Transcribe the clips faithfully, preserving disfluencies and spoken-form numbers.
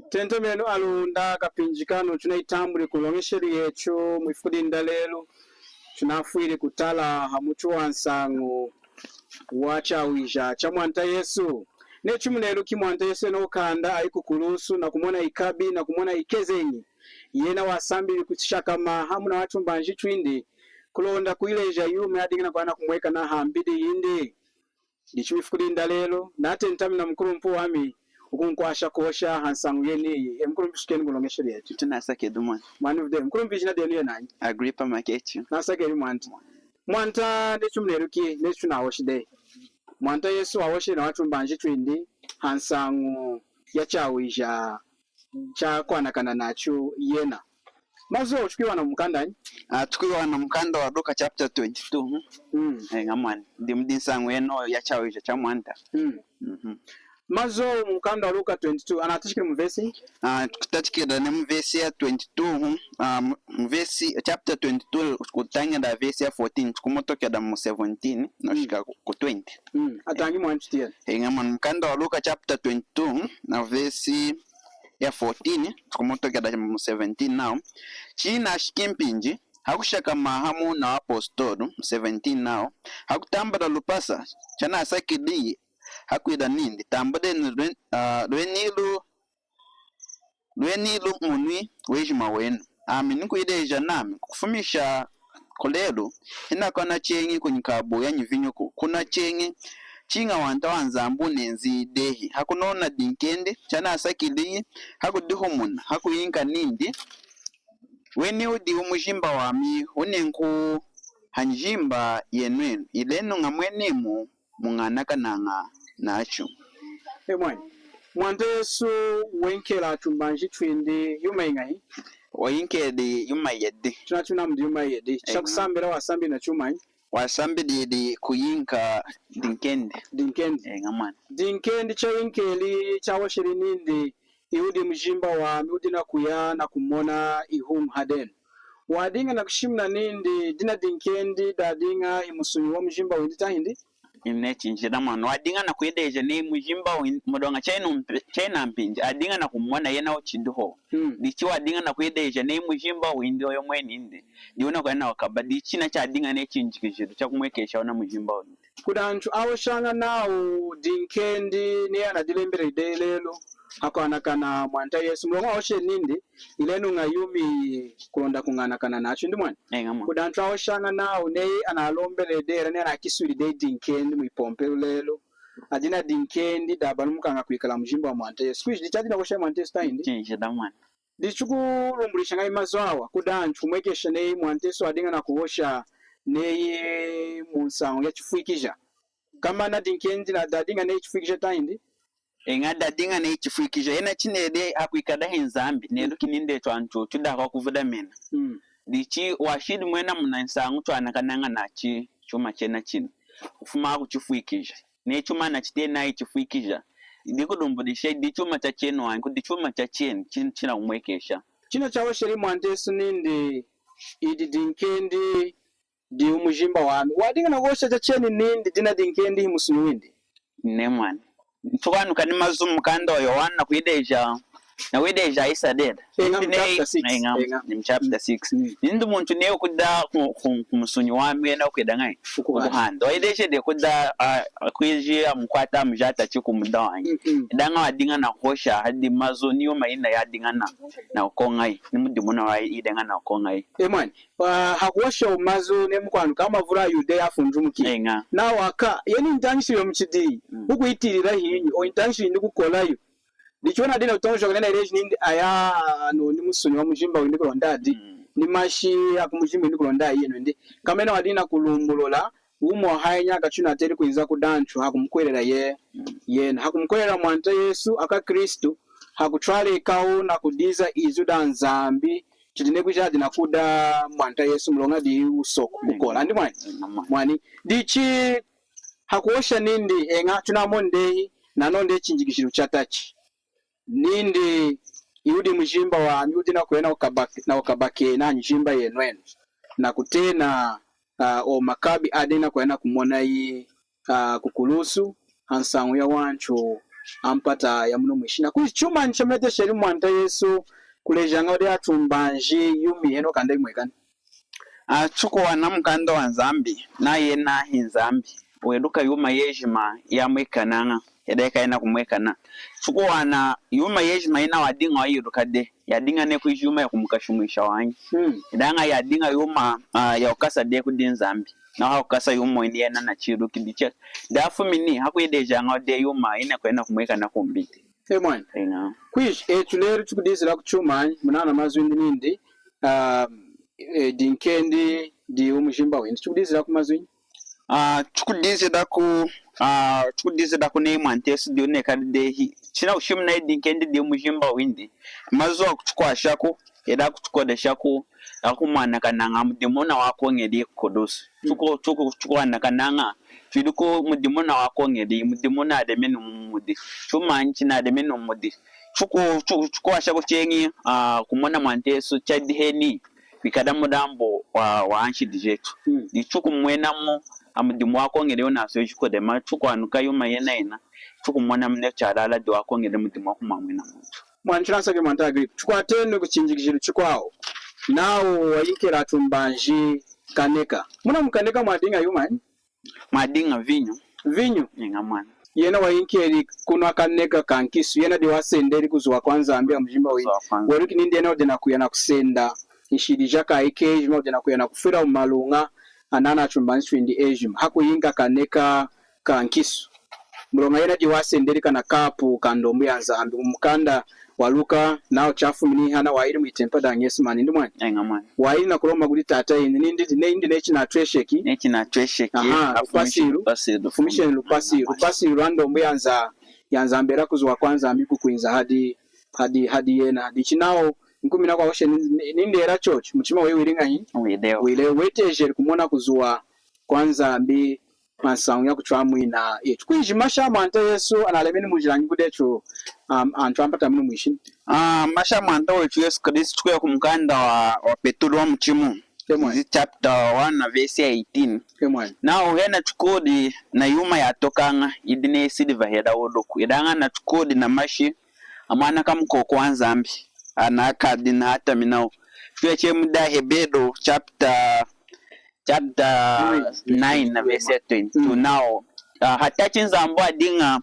Tentamenu aLunda, kapinji kanu tunayitambuli ku nloñeshelu yetu mwifuku dinu dalelu. Tunafwili kutala hamutu wansañu wachawija cha Mwanta Yesu. Neyi chimuneluki, Mwanta Yesu yena wukanda ayi kukulusu nakumona ikabi nakumona ikezenyi, yena wasambili kushakama hamu nawatumbanji twindi kulonda kuyileja yuma yadiña nakuya nakumwekana hambidi yindi. Dichi mwifuku dinu dalelu natentami namukulumpi wami wukunkwasha kuhosha hansañu yeniyi. E mukulumpi, shikenu ku nloñeshelu yetu. Tunasakilili mwani. Mwani vude, mukulumpi, ijina denu yenu anyi? Agripa Makechu. Nasakilili mwanta. Mwanta, neyi chimuneluki, neyi tunahoshi dehi, Mwanta Yesu wahosheli nawatumbanji twindi hansañu yachawija chakwanakana nachu yena. Mazu awa tukwiwana mumukanda anyi? Ah, tukwiwana mumukanda wa Luka chapter twenty-two. Mm. Eña mwani. Dimu mudi nsañu yeniyi yachawija cha Mwanta. Mm. Mhm. Mazu awa mumukanda wa Luka twenty-two, anatachikili mu vesi? Ah, tukutachikila neyi mu vesi ya twenty-two, ah, mu, mu vesi, chapter twenty-two, kutañila vesi ya fourteen, tukumotokela mu seventeen, noshika ku, ku twenty. Mm. Atañi mwani tutiyenu. Eña mwani, mukanda wa Luka chapter twenty-two, na vesi ya fourteen, tukumotokela mu seventeen nawu. Chinashiki mpinji, hakushakama hamu nawapostolu, mu seventeen nawu, hakutambula lupasa, chanasakiliyi, hakwila nindi, tambulenu lwe-, ah, lwenilu, lwenilu munwi wejima wenu. Ami nukuyileja nami, kufumisha kulelu, hinakwanwa cheñi kunyikabu ya nyivinyu ku-, kunwa cheñi, chiña wanta wa Nzambi wunenzi dehi, hakunona dinkendi, chanasakiliyi, hakudihumuna, hakuyinka nindi, weni wudi wumujimba wami, wunenku ha njimba yenwenu, ilenuña mwenimu muñanakanaña nachu. E mwani, Mwanta Yesu wenkeli atumbanji twindi yuma yiñahi? Wenkeli yuma yiyedi. Tunatiyi mudi yuma yiyedi. Eña. Chakusambila wasambili nachumanyi? Wasambili kuyinka dinkendi. Dinkendi. Eña mwani. Dinkendi chayinkeli chahosheli nindi, iwu wudi mujimba wami, wudi nakuya nakumona ihuñu hadenu. Wadiña nakushimuna nindi dina dinkendi dadiña himusunyi wa mujimba windi tahindi? Inehi, chinjila mwani. Wadiña nakuyileja neyi mujimba windi, muloña chayinu mpi-, chayina mpinji, adiña nakumumona yena wuchidi hohu. Mm. Dichi wadiña nakuyileja neyi mujimba windi oyu mwenindi, diwunakuya nawukaba, dichi china chadiña neyi chinjikijilu chakumwekesha wuna mujimba windi. Kudi antu ahoshaña nawu dinkendi neyi anadilembeleli dehi lelu hakwanakana Mwanta Yesu. Muloña wahoshi nindi, ilenuña yuma kulonda kuñanakana nachu, ndi mwani. Eña mwani. Kudi antu ahoshaña nawu neyi analombeleli dehi, neyi anakiswili dehi dinkendi mwipompelu lelu, adi nadinkendi dabalumukaña kwikala mujimba wa Mwanta Yesu. Kwiji dichi adi nakuhosha Mwanta Yesu tahindi? Chinjila mwani. Dichi tukulumbulwisha ñahi mazu awa kudi antu kumwekesha neyi Mwanta Yesu adiña nakuhosha neyi munsañu yachifwikija? Komana dinkendi dadiña neyi chifwikija tahindi? Eña, dadiña neyi chifwikija. Yena chineli hakwikala hi Nzambi, neluki nindi etu antu tudi akwakuvulamena. Mm. Dichi washili mwena muna nsañu twanakanaña nachu chuma chena china, kufuma kuchifwikija. Neyi chuma anachiteni chifwikija, dikulumbulwisha, dichuma chacheni wanyi, kudi chuma chacheni, chin-, chinakumwekesha. China chahosheli Mwanta Yesu nindi, idi dinkendi diwu mujimba wami. Wadiña nakuhosha chacheni nindi dina dinkendi himusunyi windi? Inehi mwani. Tukwanuka ni mazu mumukanda wa Yohana nakuyileja, nakuyileja Isarela. Eña, mu chapter six. Eña, eña. Ni mu chapter six. Mm. Nindi muntu neyi wukuda ku, ku, kumusunyi wami yena wukwila ñahi? Wukuhanda. Wukuhanda. Wayilejeli kuda, a, a, kwiji amukwata amujata chikumuda wanyi. Mm-mm. Ilaña wadiña nakuhosha hadi mazu ni yuma yina yadiña na, nakukoñayi. Ni mudimu wuna wayileña nakukoñayi. E mwani. Ah, hakuhosha awa mazu neyi mukwanuka amavulu aYudeya afundumuki. Eña. Nawa ka, yeni ntañishilu yamuchidi, mm, wukwitiyilila hinyi, o ntañishilu yindi kukolayu. Dichi wena adi nakutoñojoka nindi ayileji nindi aya, ano ni musunyi wa mujimba windi kulonda adi, mm, ni mashi akumujimba windi kulonda ayi, enu ndi. Komana wadiña nakulumbulula, wumi wahaya nyaka tunateli kwinza kudi antu, hakumukuhwelela ye, mm, yena. Hakumukuhwelela Mwanta Yesu, akwaKristu, hakutwalekawu nakudiza izu daNzambi, chidi neyi kwiji adi nakuda Mwanta Yesu muloña diyi wusoko, mm, kukola. Ndi mwani? Mm, mwani. Mwani. Dichi hakuhosha nindi, eña, tunamoni dehi, nanoni dehi chinjikijilu chatachi. Nindi, iwu wudi mujimba wami, wudi nakuya nakukaba-, nakukabakena njimba yenwenu. Nakutena, ah, o makabi adi nakuya nakumonayi, ah, kukulusu, hansañu yawantu ampata ya munu mwishina. Kwiji chumanyi chamuletesheli Mwanta Yesu kulejaña dehi atumbanji yuma yihenohu kanda yimwekani? A, tukuwana mukanda wa Nzambi, na yena hi Nzambi, weluka yuma yejima yamwekanaña, yadeka yena kumwekana. Tukuwana yuma yejima yina wadiña wayiluka dehi, yadiña neyi kwiji yuma yakumukashimwisha wanyi. Hmm. Ilaña yadiña yuma, a, yakukasa dehi kudi Nzambi. Nawa hakukasa yuma yina yena nachilukili che. Dafumini hakuyilejaña dehi yuma yina kwena kumwekana kumbidi. E mwani. Eña. Kwiji, etu lelu tukudizilaku chumanyi, munana mazu indi nindi, a, e, dinkendi di mujimba windi. Tukudizilaku mazu indi. A, tukudizilaku, a, tukudizilaku neyi Mwanta Yesu diyi wunekali dehi. Chinakushimuna neyi dinkendi di mujimba windi. Mazu akutukwashaku, ela akutukoleshaku, akumwanakanaña mudimu wuna wakoñeli kukulusu. Mm. Tuku, tuku, tukuwanakanaña, tudiku mudimu wuna wakoñeli, mudimu wuna ademeni mudi. Chumanyi china ademeni mudi. Tuku, tuku, tukukwashaku cheñi, a, kumona Mwanta Yesu chadiheni, kwikala mulambu wa, wa nshidi jetu. Mm. Dichi tukumwenamu, a, mudimu wakoñeli wunasweji kudema, tukwanuka yuma yena yina, tukumumonamu neyi chalala diyi wakoñeli mudimu wakumwamwina muntu. Mwani, tunansaki Mwanta Agripa. Tukwatenu kuchinjikijilu chikwawu. Nawu wayinkeli atumbanji kaneka. Muna mukaneka mwadiña yumanyi? Mwadiña vinyu. Vinyu? Eña mwani. Yena wayinkeli kunwa kaneka kankisu. Yena diyi wasendeli kuzuwa kwaNzambi hamujimba windi. Kuzuwa kwaNzambi. Weluki nindi yena wudi nakuya nakusenda nshidi jakayi kejima, wudi nakuya nakufwila mumaluña anana atumbanji twindi ejima. Hakuyinka kaneka kankisu. Muloña yena diyi wasendeli kana kapu kandombu yaNzambi. Mumukanda wa Luka, nawu chafumini hana wayili mwitempa daGetsemane, ndi mwani? Eña mwani. Wayili nakulomba kudi Tata yindi, nindi, nindi neyi chinatwesheki. Neyi chinatwesheki. Aha, lupasilu. Lupasilu. Lupasilu lwandombu yaNza-, yaNzambi, ela kuzuwa kwaNzambi kukwinza hadi, hadi, hadi yena. Dichi nawu, nkumininaku hohu nindi, nindi ela chochu, muchima weyi wili ñahi? Wili. Wili, wetejeli kumona kuzuwa kwaNzambi, pansañu yakutwamwina yetu. Kwiji mashi aMwanta Yesu analemeni munjilanyi kudi etu, am-, antu ampata munu mwishina? A, mashi aMwanta wetu Yesu Kristu, kuya kumukanda wa, wa Petulu wamuchimu. Emwani. Izi chapter one na verse ya eighteen. Emwani. Nawu hena tukudi na yuma yatokaña, yidi neyi siliva hela wuluku. Ilaña natukudi na mashi amwana kamukoku waNzambi, anakadi nataminawu. Tuya cheñi mudi aHeberu chapter chapter nine na verse ya twenty-two. Mm. Nawu, a, hatachi Nzambi wadiña,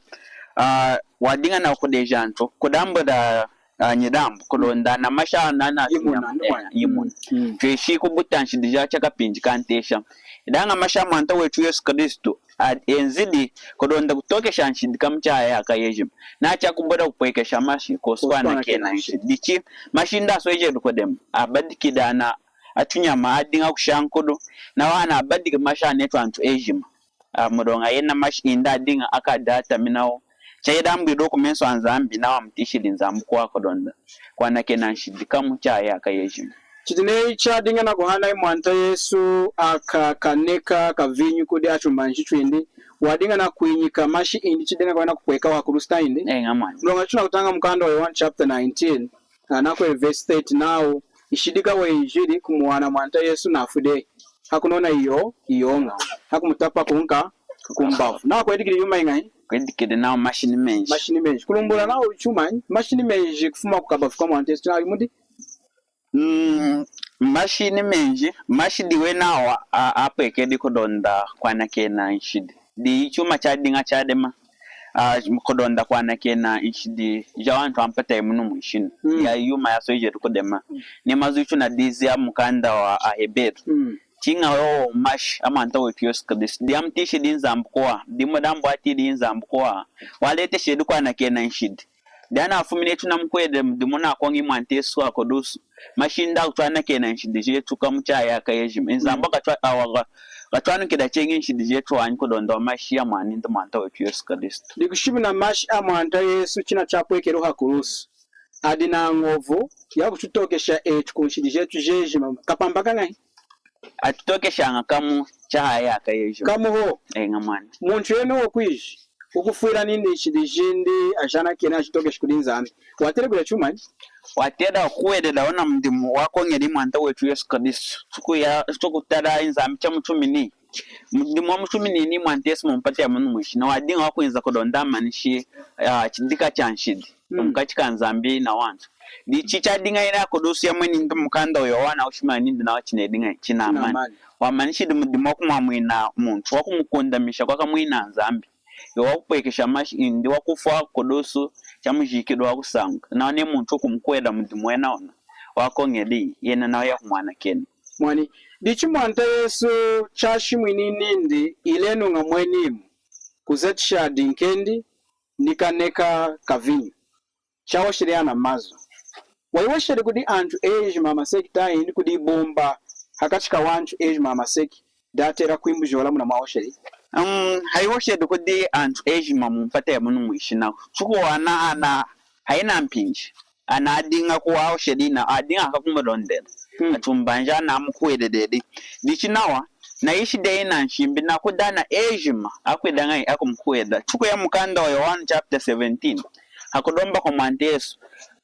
a, wadiña nakuleja antu kudambula, a, nyilambu, kulonda na mashi anana yimuna, ndi mwani? Yimuna. Mm. Tweshi kubuta nshidi jachu kapinji kantesha. Ilaña mashi aMwanta wetu Yesu Kristu, a, enzidi kulonda kutokesha nshidi kamu chahaya yejima. Nachu akubula kupwekesha mashi, kwosi kwanakena nshidi. Dichi mashi indi aswejeli kudema, abadikili ana atunyama adiña kushankulu, nawa anabadiki mashi anetu antu ejima. A, muloña yena mashi indi adiña akadi ataminawu. Chayilambwiliwu kumesu aNzambi, nawa amutishili Nzambi kuwakulonda kwanakena nshidi kamu chahaya yejima. Chidi neyi chadiña nakuhana Mwanta Yesu aka kaneka kavinyu kudi atumbanji twindi, wadiña nakwinyika mashi indi chidiña kwenda kupweka hakulusu tahindi? Eña mwani. Muloña tunakutaña mukanda wa Yohana chapter nineteen, a, nakwila verse thirty nawu, nshidi kawejili kumuwana Mwanta Yesu nafwi dehi. Hakunona iyo, iyoña. Hakumutapa kunka kumbavu. Nakwedikili yuma yiñahi? Kwedikili nawu mashi ni menji. Mashi ni menji. Kulumbulula nawu chumanyi? Mashi ni menji kufuma kukabavu kaMwanta Yesu nawu mudi? Mm, mashi ni menji, mashi diwena awa, a, apwekeli kulonda kwanakena nshidi. Dichuma chadiña chadema, a, kulonda kwanakena nshidi jawantu ampata yamunu mwishina. Mm. Ya yuma yaswejeli kudema. Mm. Ni mazu itunadizi amukanda wa aHeberu. Mm. Chiña owu mashi aMwanta wetu Yesu Kristu. Diyi amutishili Nzambi kuwaha. Diyi mulambu watili Nzambi kuwaha. Waletesheli kwanakena nshidi. Dihanafumini etu namukuhweleli mudimu wunakoñi Mwanta Yesu hakulusu. Mashi indi akutwanakena nshidi jetu kamu chahaya yejima. Nzambi, mm, akatwa-, awa-, akatwanukila cheñi nshidi jetu wanyi kulonda mashi aMwanindi Mwanta wetu Yesu Kristu. Dikushimuna mashi aMwanta Yesu china chapwekelu hakulusu. Adi nañovu yakututokesha etu kunshidi jetu jejima. Kapamba kañahi? Atutokeshaña kamu chahaya yejima. Kamu hohu. Eña mwani. Muntu yena wokwiji wukufwila nindi nshidi jindi ajanakena ajitokeshi kudi Nzambi, watela kwila chumanyi? Watela kukuhwelela ona mudimu wakoñeli Mwanta wetu Yesu Kristu. Tukuya, tukutala Nzambi chamutumini. Mudimu wamutuminini Mwanta Yesu mumpata yamunu mwishina, wadiña wakwinza kulonda amanishi, ah, chidika chanshidi, mm, mukachi kaNzambi nawantu. Dichi chadiña yena kudusu yamweni nindi mukanda uyu wa Yohana wushimuna nindi nawa chinediña, chinamani. Chinamani. Wamanishidi mudimu wakumwamwina muntu, wakumukundamisha kwakamwina Nzambi. Iwu wakupwekesha mashi, indi wakufwa kudusu, chamujikilu wakusañuka. Nawa neyi muntu wukumukuhwelela mudimu wena wuna wakoñeli, yena nawa hiyakumwanakena. Mwani, dichi Mwanta Yesu chashimwini nindi, ilenuña mwenimu, kuzatisha dinkendi, nikaneka kavinyu. Chahosheli ana mazu. Wayihosheli kudi antu ejima amaseki tahindi kudi ibumba hakachi kawantu ejima amaseki datela kwimbujola muna mwahosheli? Um, hayihosheli kudi antu ejima mumpata yamunu mwishina. Tukuwana ana, hayina mpinji, ana adiña kuwahosheli na adiña akakumulondela. Hmm. Atumbanji anamukuhweleleli. Dichi nawa, nayishidi eyi nanshimbi nakudi ana ejima akwila ñahi akumukuhwelela. Tukuya mukanda wa Yohana chapter seventeen. Hakulomba kwa Mwanta Yesu.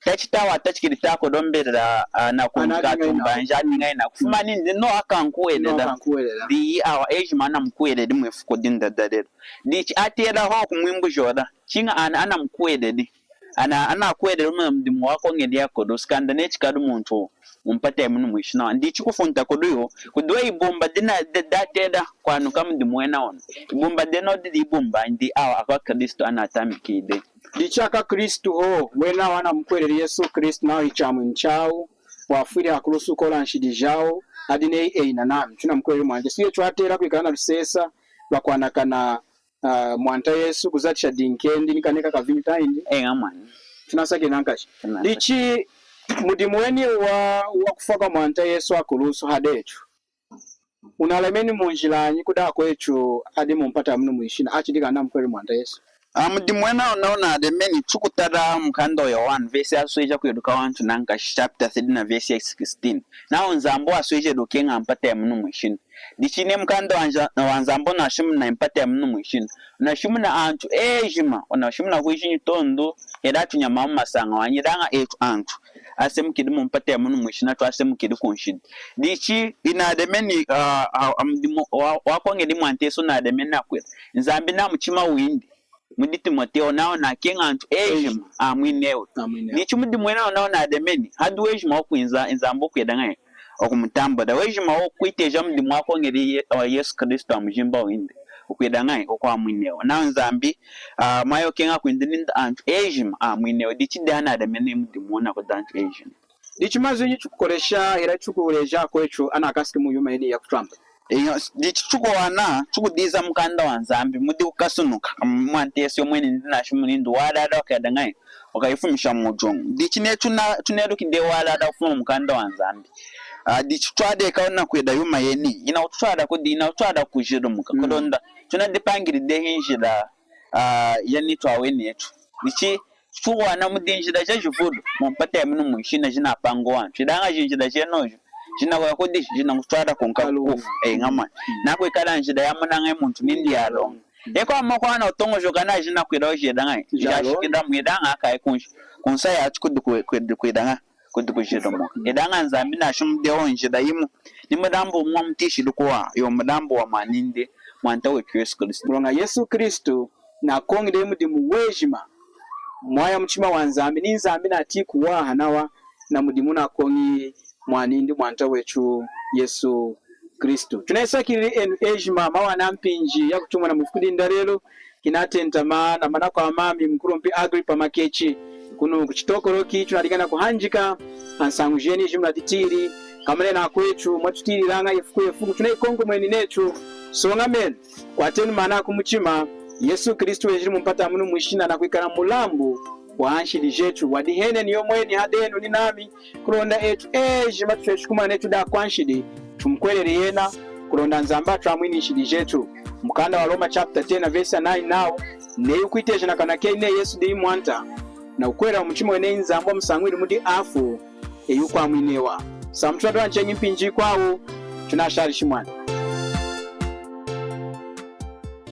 Tachi tawa atachikili takulombela, ah, nakuña atumbanji adi ñahi nakufuma nindi no akankuhwelela. No akankuhwelela. Diyi awa ejima anamukuhweleli mwifuku dinu dadalelu. Dichi atela hohu kumwimbujola. Chiña ana, anamukuhweleli. Ana, anakuhweleli muna mudimu wakoñeli hakulusu, kanda neyi chikadi muntu mumpata yamunu mwishina. Dichi kufunta kudi iwu, kudi ibumba dina da-, datela kwanuka mudimu wena wuna. Ibumba dina didi ibumba indi awa akwaKristu anatambikili. Dichi akwaKristu hohu, wena wanamukuhweleli Yesu Kristu nawa hiChamwinu chawu, wafwili hakulusu kola nshidi jawu, adi neyi eyi nanami, tunamukuhweleli Mwanta Yesu. Yetu atela kwikala nalusesa lwakwanakana, ah, Mwanta Yesu, kuzatisha dinkendi, nikaneka kavinyu tahindi? Eña mwani. Tunasakilili nankashi. Tunasakilili. Dichi mudimu weni wa, wakufwa kwaMwanta Yesu hakulusu hadetu, wunalemeni munjilanyi kudi akwetu adi mumpata yamunu mwishina, achidi kanda anamukuhweleli Mwanta Yesu? Ah, mudimu wena wuna wunalemeni, tukutala mukanda wa Yohana, vesi yasweja kwiluka wantu nankashi, chapter three na vesi ya sixteen. Nawu Nzambi waswejeli kukeña mpata yamunu mwishina. Dichi neyi mukanda wa Nza-, wa Nzambi wunashimuna mpata yamunu mwishina, wunashimuna antu ejima, wunashimuna kwiji nyitondu, hela atunyama mumasaña wanyi, ilaña etu antu asemukili mumpata yamunu mwishina, twasemukili kunshidi. Dichi inalemeni, ah, ah, ah, mudimu wa, wakoñeli Mwanta Yesu wunalemeni nakwila Nzambi namuchima windi mudi Timotewu nawu nakeña antu ejima amwinewi. Amwinewi. Dichi mudimu wena wuna wunalemeni, hadi wejima wukwinza Nzambi wukwila ñahi? Wukumutambula. Wejima wukwiteja mudimu wakoñeli Ye-, wa Yesu Kristu amujimba windi, wukwila ñahi? Wukwamwinewa. Nawu Nzambi, ah, mwayi wukeña kwindi nindi antu ejima amwinewi. Dichi dihanalemeni mudimu wuna kudi antu ejima. Dichi mazwinyi tukukolesha hela tukuleja akwetu anakasiki muyuma yeniyi yakutwamba? Eña, dichi tukuwana, tukudiza mukanda wa Nzambi, mudi kukasunuka, Mwanta Yesu yomweni nindi nashimuni nindi walala wakayila ñahi? Wakayifumisha muwujuñu. Dichi netu tuna-, tuneluki dehi walala kufuma mukanda wa Nzambi. Ah, dichi twaleka wunakwila yuma yeniyi, yinakututwala kudi, yinakututwala kujilumuka. Mm. Kulonda tunadipangili dehi njila, ah, yanitu awenetu. Dichi tukuwana mudi njila jajivulu mumpata yamunu mwishina jinapaña wantu. Ilaña jinjila jenoju jinakuya kudi, jinakutwala kunka kukufa. Eña mwani. Nakwikala njila yamona ñahi muntu nindi yaloña. Eku amakwawu wutoñojoka nawu jinakwila wujila ñahi? Jaloña. Jashikila mwilaña akayi kunshi, kunsa yachu kudi kwe-, kwe-, kwila ñahi? Kudi kujilumuka. Ilaña Nzambi nashimuni dehi njila yimu, ni mulambu wumu wamutiyishili kuwaha, yowu mulambu wa mwanindi, Mwanta wetu Yesu Kristu. Muloña Yesu Kristu nakoñili mudimu wejima mwaya muchima wa Nzambi, ni Nzambi natiyi kuwaha nawa na mudimu nakoñi mwanindi Mwanta wetu Yesu Kristu. Tunayisakilili enu ejima mwawana mpinji yakutumona mwifuku dinu dalelu, kinatentama na manakwami mukulumpi Agripa Makechi. Kunu ku Chitokoloki tunadiña nakuhanjeka hansañu jeni jimuna titili, komana enu akwetu mwatutiyililaña ifuku ifuku, tunayikonkomweni netu, soñamenu, kwatenu maana kumuchima, Yesu Kristu wenjili mumpata munu mwishina nakwikala mulambu wa nshidi jetu, wadihanini yomweni hadenu ni nami, kulonda etu ejima tutweshi kumona netu tudi akwanshidi, tumukuhweleli yena, kulonda Nzambi atwamwini nshidi jetu. Mukanda wa Roma chapter ten na verse ya nine nawu, neyi wukwiteja na kanwa keyi neyi Yesu diyi Mwanta, na wukuhwelela mumuchima weyi neyi Nzambi wamusañwili mudi afu, eyi wukwamwinewa. Sampu twadiwana cheñi mpinji yikwawu, tunashali shimwani.